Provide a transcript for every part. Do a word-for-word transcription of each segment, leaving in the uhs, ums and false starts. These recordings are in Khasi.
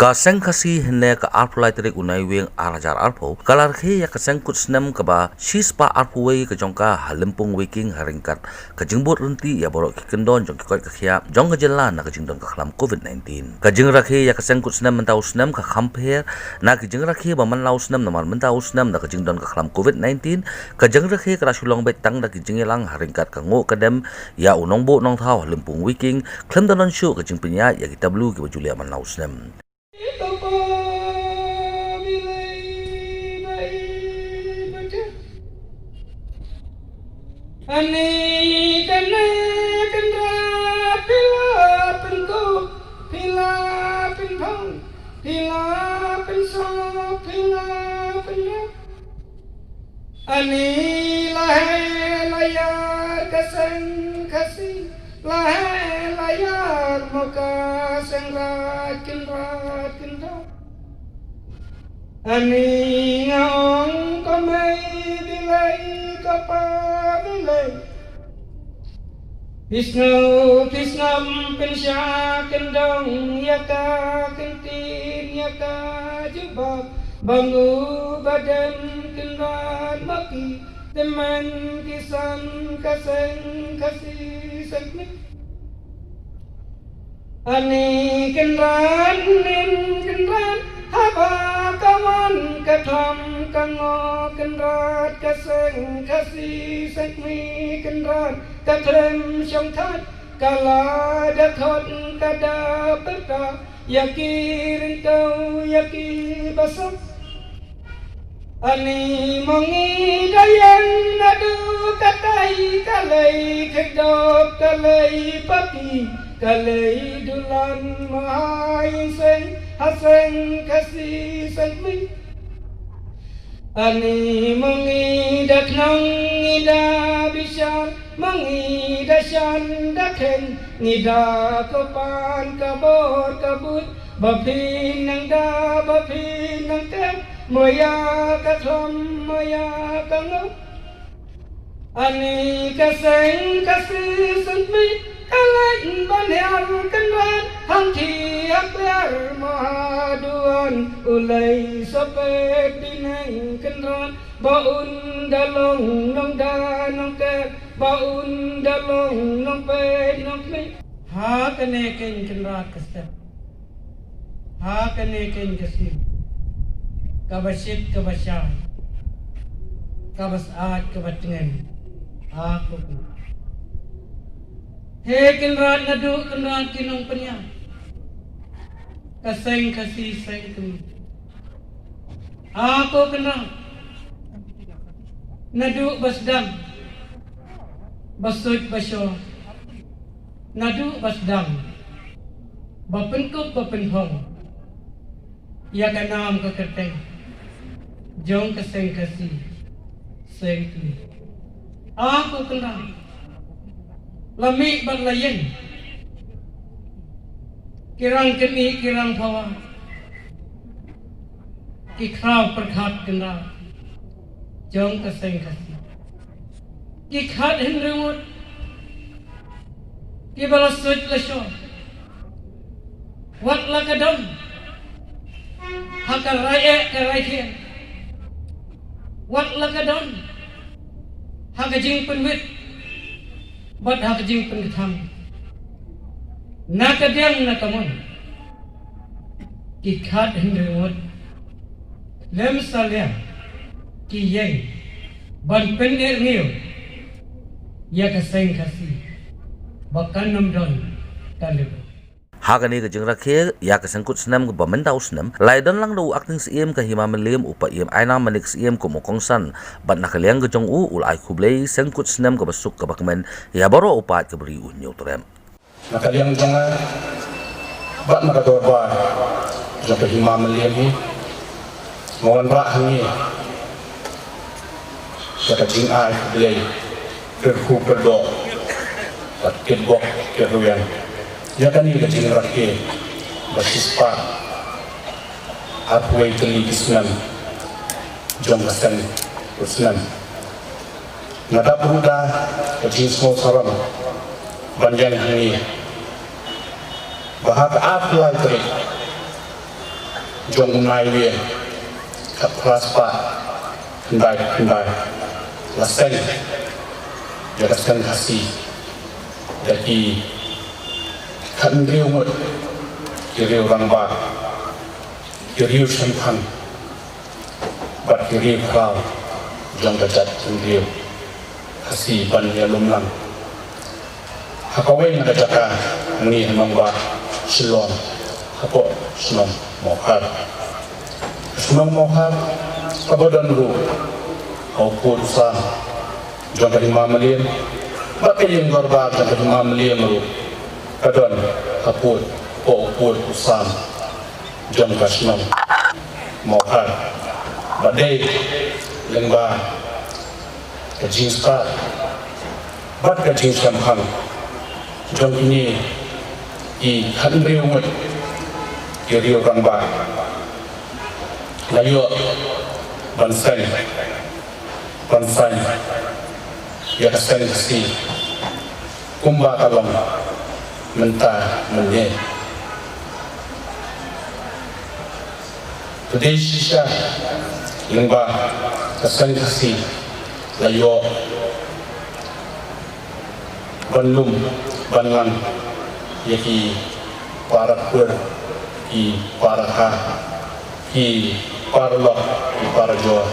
Ka Seng Khasi hynne ka arphew lai tarik u Naiwieng ar hajar arphew ka la rakhe ïa ka seng kut snem kaba shispah arphew wei ka jong ka ha Lympung Weiking ha ryngkat ka jingbud ryntih ïa baroh ki kyndon jong ki koit ka khiah jong ka jylla na ka jingdon ka khlam covid nineteen. Ka jingrakhe ïa ka seng kut snem mynta u snem ka kham pher na ki jingrakhe ba man la u snem namar mynta u snem na ka jingdon ka khlam covid nineteen, ka jingrakhe ka la shu long beit tang da ki jingïalang ha ryngkat ka nguh ka dem ïa u nongbuh nongthaw ha Lympung Weiking khlem da don shuh ka jingpynïaid ïa ki tableau kiba ju leh man la u snem. Ani kane Kynrad phi la pynkup, phi la pynphong, phi la pynsop, phi la pynrap. Ani la heh la ïar ka seng Khasi, la heh la ïar mo ka seng Raid Kynrad Kynrad. Ani nga ong ko mei Blei ko pa Blei. Phi sngew phi sngap pynshah kyndong ïa ka ktien ïa ka jubab ba ngu ba dem Kynrad ma ki tymmen ki san ka seng Khasi seng Khasi. Ani Kynrad nin Kynrad haba ka wan ka tham ka ngo Kynrad ka seng Khasi seng Khasi Kynrad ka khlem shongthait ka la da khot ka da pyrta ïa ki ryngkew ïa ki ba suk. Ani mo ngi da ïeng naduh katai ka lei khyrdop ka lei papi ka lei dulan ma ha ïing seng ha seng Khasi seng Khasi. Ani mo ngi da khnang ngi da bishar mo ngi da shan da khen ngi da ko pan ka bor ka but ba phin nang da ba phin nang tem mo ïa ka thom mo ïa ka ngop. Ani ka seng Khasi seng Khasi ka leit ban hiar Kynrad hangtei ha kliar ma ha duwan u lei sa peit bneng Kynrad ba un da long nongda nongker ba un da long nongpeit nongkhmih. Ha kane keiñ Kynrad ka step. Ha kane keiñ ka sngi kaba shit kaba shai kaba syaid kaba tngen. Ha ko Kynrad. He Kynrad naduh Kynrad ki nongpynïaid ka seng Khasi seng Khasi. Ha ko Kynrad naduh ba sdang ba suit ba shor naduh ba sdang ba pynkup ba pynhong ïa ka nam ka kyrteng jong ka seng Khasi seng Khasi. Ha ko Kynrad la mih bad la ïeng ki rang kynthei ki rang phawa ki khraw pyrkhat Kynrad jong ka seng Khasi. Ki khat hynriew ngut kiba la suit la shor wat la ka don ha ka rai eh ka rai khian wat la ka don ha ka jingpynwit bad ha ka jingpynkthang na ka diang na ka mon. Ki khat hynriew ngut lem salia ki ïeng ban pynïaid ngiew ïa ka seng Khasi ba kan ym don ka lip. Ha kane ka jingrakhe ïa ka seng kut snem ba mynta u snem la ïadon lang da u Acting Syiem ka Hima Mylliem, u Paiem Aina Manik Syiem kum u kongsan bad na ka liang ka jong u u la ai khublei seng kut snem kaba suk kaba kmen ïa baroh u paid ka bri u Hynñiewtrep. Na ka liang jong nga bad na ka dorbar jong ka Hima Mylliem hi nga wanrah hangne ïa ka jingai khublei kyrkhu kyrdoh bad kitbok kitrwiang ïa kane ka jingrakhe ba shispah arphew wei tylli ki snem jong ka seng kut snem. Nga dap ruh da ka jingsngewsarong ban ïeng hangne ba ha ka arphew lai tarik jong u Naiwieng khatphra spah khyndai khyndai la seng ïa ka seng Khasi da ki khathynriew ngut ki riew rangbah, ki riew shemphang bad ki riew khraw jong ka jaitbynriew Khasi ban ïalum lang ha kawei na ka jaka hangne ha nongbah Shillong, hapoh shnong Mawkhar. Shnong Mawkhar kaba don ruh ha u pud u sam jong ka Hima Mylliem bad ka ïing dorbar jong ka Hima Mylliem ruh ka don ha pud, hapoh u pud u sam jong ka shnong Mawkhar. Bad dei lyngba ka jingstad bad ka jingshemphang jong kine ki khathynriew ngut ki riew rangbah la ïoh ban seng, ban seng ïa ka seng Khasi kumba ka long mynta mynne. Te dei shisha lyngba ka seng Khasi la ïoh ban lum ban lang ïa ki para kur, ki para kha, ki para lok, ki para jor,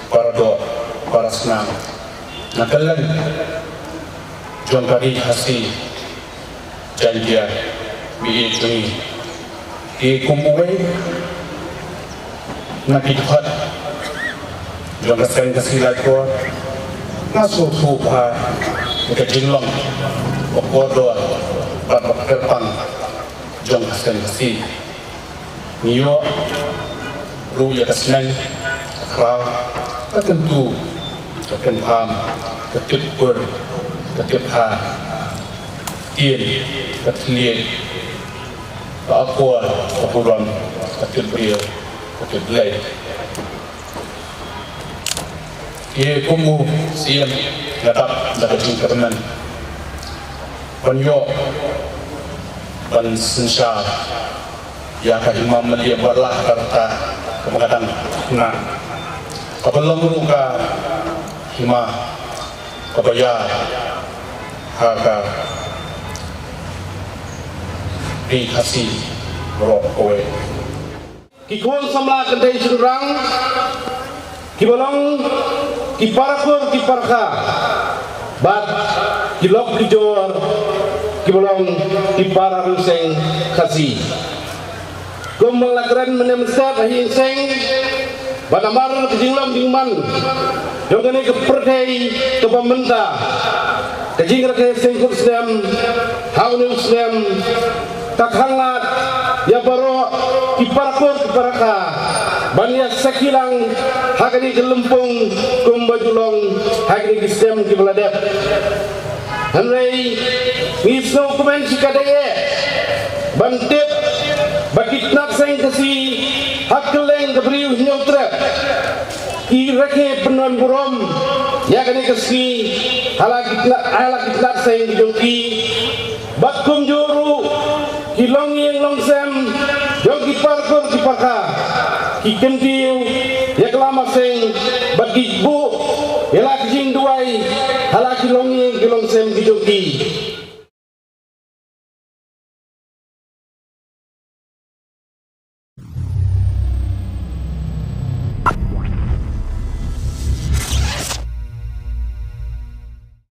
para doh, para snam na kylleng jong ka ri Khasi Jaiñtia, ba ïeit jong ngi. Te kum uwei na ki dkhot jong ka seng Khasi Laitkor, nga sngewthuh bha ïa ka jinglong ba kordor bad ba kyrpang jong ka seng Khasi. Ngi ïoh ruh ïa ka sneng, ka khraw, ka kyntu, ka kynpham, ka tip kur, ka tip ha, tien, ka thylliej, ka akor, ka burom, ka tip briew, ka tip Blei. Te kum u Siem nga dap da ka jingkyrmen ban ïoh ban synshar ïa ka Hima Mylliem bad la ka rta kaba nga dang khynnah, kaba long ruh ka hima kaba ïar ha ka ri Khasi baroh kawei. Ki khun samla kynthei shynrang kiba long ki para kur ki para kha bad ki lok ki jor kiba long ki para riewseng Khasi. Kumba la kren mynne mynstep ha ïing seng, ba namar ka jinglong jingman jong kane ka pyrthei kaba mynta, ka jingrakhe seng kut snem ha une u snem ka khanglad ïa baroh ki para kur ki para kha ban ïa sakhi lang ha kane ka lympung kumba ju long ha kine ki snem kiba la dep. Hynrei ngi sngewkmen shikatdei eh ban tip ba ki tnat seng Khasi ha kylleng ka Bri u Hynñiewtrep ki rakhe pynban burom ïa kane ka sngi ha la ki tnat, ha la ki tnat seng ki jong ki. Bad kumjuh ruh ki longïing longsem jong ki para kur ki para kha ki kyntiew ïa ka lama seng bad ki buh ïa la ki jingduwai ha la ki longïing ki longsem ki jong ki.